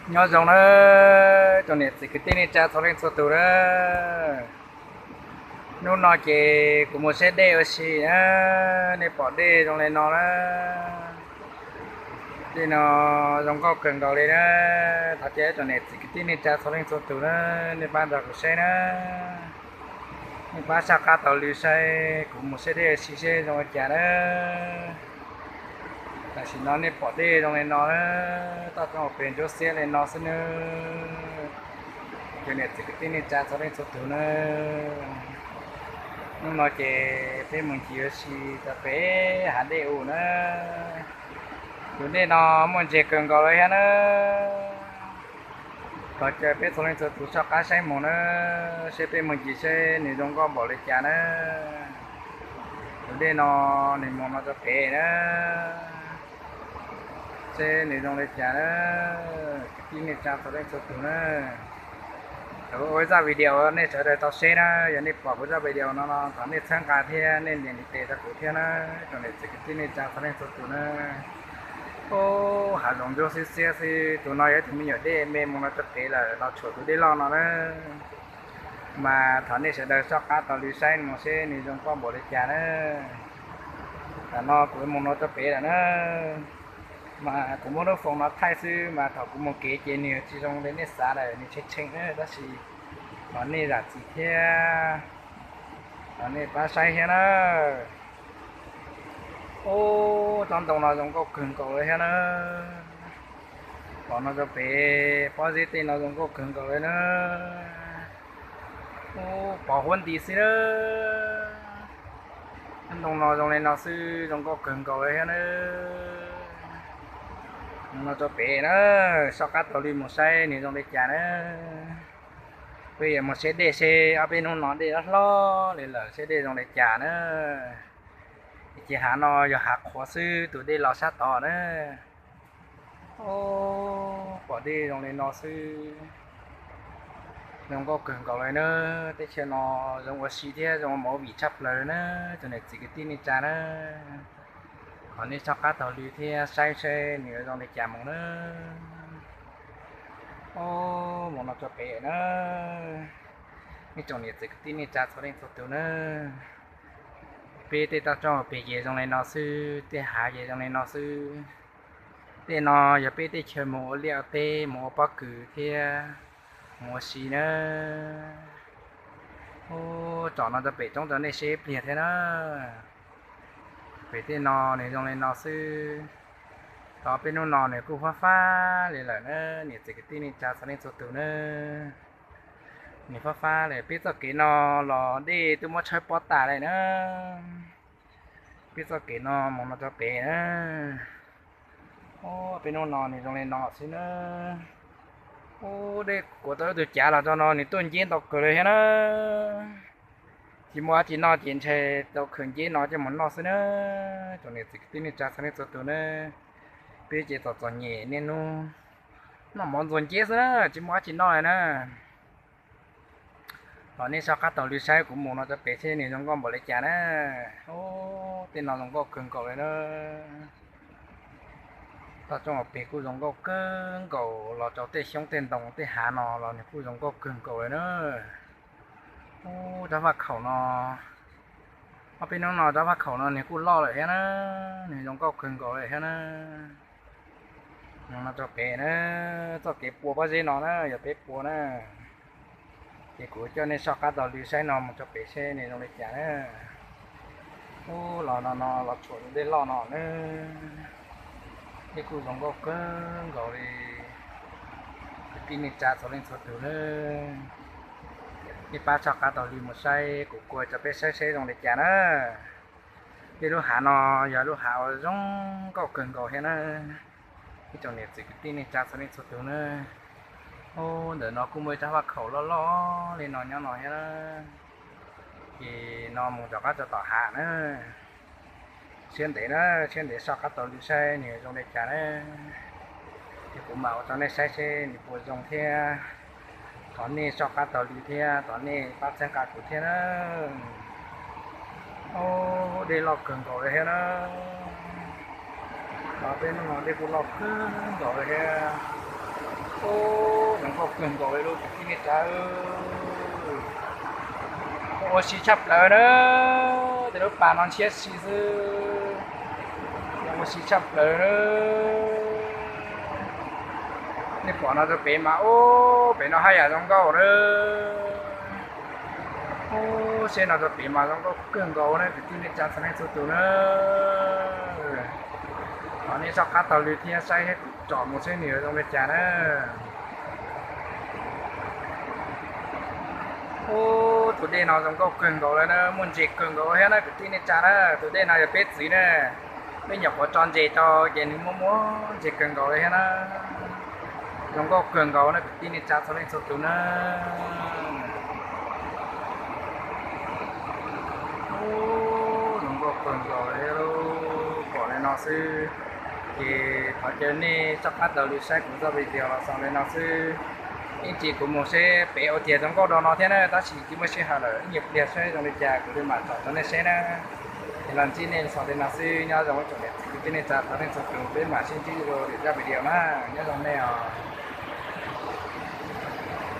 Nyob zoo na, tsoom niam txiv kwv tij neej tsa txhua leej txhua tus na. Hnub no ces kuv mus saib dej ua si na, nej pom dej zoo li no na. Dej no zoo nkauj kawg nkaus li na. Thov caw tsoom niam txiv kwv tij neej tsa txhua leej txhua tus na, nej pab nrog kuv saib na. Nej pab soj qab taug lw saib kuv mus saib dej ua si seb zoo li cas na. Tam sim no nej pom dej zoo li no na, toj roob pem ntsuab xiab li no xwb na. Cov niam txiv kwv tij neej tsa txhua leej txhua tus na, hnub no ces peb mus ncig ua si rau pem hav dej u na. Tus dej no muaj ntses kawg nkaus li thiab na. Thov caw peb txhua leej txhua tus soj qab saib mus na, seb peb mus ncig seb nws zoo nkauj npaum li cas na. Tus dej no nws mus no rau pem na, seb nws zoo li cas na. Kwv tij neej tsa txhua leej txhua tus na, kuv ua ib zaj video nej sawv daws tau saib na. Yog nej pom kuv zaj video no no thov nej txhawb nqa thiab nej nias ntiv tes rau kuv thiab na, tsoom niam txiv kwv tij neej tsa txhua leej txhua tus na. Ub, hav zoov ntsuab xiab xiab xwb, tus no yog ib tug me nyuam dej me mus no rau pem lawm los tshuam tus dej loj no na. Mas thov nej sawv daws soj qab taug lw saib mus seb nws zoo nkauj npaum li cas na. Tam no kuv mus no rau pem lawm na, mas kuv muab lub foos no thaij xwb mas thaum kuv mus kev ces nws tsis zoo li nej xav lawm, nws tshee tshee na, tab sis thov nej zam txim thiab, thov nej pab saib thiab na. Ub, tsob ntoo no zoo nkauj kawg nkaus li thiab na. Pom no rau pem pob zeb tej no zoo nkauj kawg nkaus li na. Ub, pom huab nti xwb na. Tsob ntoo no zoo li no xwb zoo nkauj kawg nkaus li thiab na. Mus no rau pem na, soj qab taug lw mus saib nws zoo li cas na. Peb yuav mus saib dej seb ob peb hnub no dej hlob hlob li lawm seb dej zoo li cas na. Ces hav no yog hav qhuav xwb, tus dej los sab tod na. Ub, pom dej zoo li no xwb, zoo nkauj kawg nkaus li na. Teb chaws no zoo ua si thiab zoo ua movie tshaj plaws li na, tsoom niam txiv kwv tij neej tsa na. Thov nej soj qab taug lw thiab saib seb nws zoo li cas mus na. Ub, mus no rau pem na, nej tsoom niam txiv kwv tij neej tsa txhua leej txhua tus na. Peb tej toj roob pem ces zoo li no xwb, tej hav ces zoo li no xwb. Tej no yog peb teb chaws mus ua liaj ua teb, mus ua pob kws thiab mus ua si na. Ub, tsom no rau pem roob rau nej saib pliag thiab na. Pem tej no nws zoo li no xwb. Tau peb hnub no nws kuj fab fab li lawm na, niam txiv kwv tij neej tsa txhua leej txhua tus na. Nws fab fab li, peb txoj kev no los dej twb muab tshawb pob tas li na. Peb txoj kev no mus no rau pem na. Ub, peb hnub no nws zoo li no xwb na. Ub, dej kuav tau ib tug cav los rau no nws tuaj nceb ntau kawg li thiab na. Tsis muaj dab tsi noj ces ntshe tau khaws nceb no coj mus noj xwb na. Tsoom niam txiv kwv tij neej tsa txhua leej txhua tus na, peb ces txom txom nyem niaj hnub noj mov ntxuag nceb xwb na, tsis muaj dab tsi noj li na. Thov nej soj qab taug lw saib kuv mus no rau pem seb nws zoo nkauj npaum li cas na. Ub, tej no zoo nkauj kawg nkaus li na. Toj roob pem kuj zoo nkauj kawg nkaus, los rau tej xyoob tej ntoo tej hav no los nws kuj zoo nkauj kawg nkaus li na. Ub, rab vaj khaum no, ob peb hnub no rab vaj khaum no nws kuj loj lawm thiab na, nws zoo nkauj kawg nkaus li thiab na. Mus no rau pem na, txoj kev pua pob zeb no na, yog peb pua na. Ces kuv coj nej soj qab taug lw saib no mus rau pem seb nws zoo li cas na. Ub, los no no los tshuam tus dej loj no na. Dej kuj zoo nkauj kawg nkaus li. Kwv tij neej tsa txhua leej txhua tus na, nej pab soj qab taug lw mus saib, kuv kuaj rau peb saib seb zoo li cas na. Tej lub hav no yog lub hav uas zoo nkauj kawg nkaus thiab na. Ib tsoom niam txiv kwv tij neej tsa txhua leej txhua tus na. Ub, ntawm no kuj muaj ib rab vaj khaum loj loj li no nyob no thiab na. Ces no mus rov qab rau tom hav na. Siab ntev na, siab ntev soj qab taug lw saib nws zoo li cas na. Ces kuv mam ua rau nej saib seb nws puas zoo thiab. Thov nej soj qab taug lw thiab thov nej pab txhawb nqa kuv thiab na. Ub, dej loj kawg nkaus li thiab na. Los peb hnub no dej kuj loj kawg nkaus li thiab. Zoo nkauj kawg nkaus li lub kwv tij neej tsa. Ua si tshaj plaws na, tej lub pas no ntshiab si xwb. Ua si tshaj plaws na. Nej pom no rau pem mas, ub, pem no haj yam zoo nkauj na. Ub, seb no rau pem mas zoo nkauj kawg nkaus na kwv tij neej tsa txhua leej txhua tus na. Thov nej soj qab taug lw thiab saib tsom mus seb nws yuav zoo li cas na. Ub, tus dej no zoo nkauj kawg nkaus li na, muaj ntses kawg nkaus thiab na kwv tij neej tsa na. Tus dej no yog peb txwv na, peb nyuam qhuav tso ntses rau ces nws muaj muaj ntses kawg nkaus li thiab na. Zoo nkauj kawg nkaus na kwv tij neej tsa txhua leej txhua tus na. Ub, zoo nkauj kawg nkaus li, pom li no xwb. Ces thov caw nej soj qab taug lw saib kuv zaj video los xaus li no xwb. Ib tsam kuv mus seb pem ua tiag zoo nkauj do no thiab na, tab sis tsis muaj sij hawm lawm, ib nyuag pliag saib zoo li cas kuv mam tsom rau nej saib na. Es los ntsib nej xaus li no xwb, nyob zoo ib tsoom niam txiv kwv tij neej tsa txhua leej txhua tus, peb mam sib ntsib dua lwm zaj video na. Nyob zoo nej os.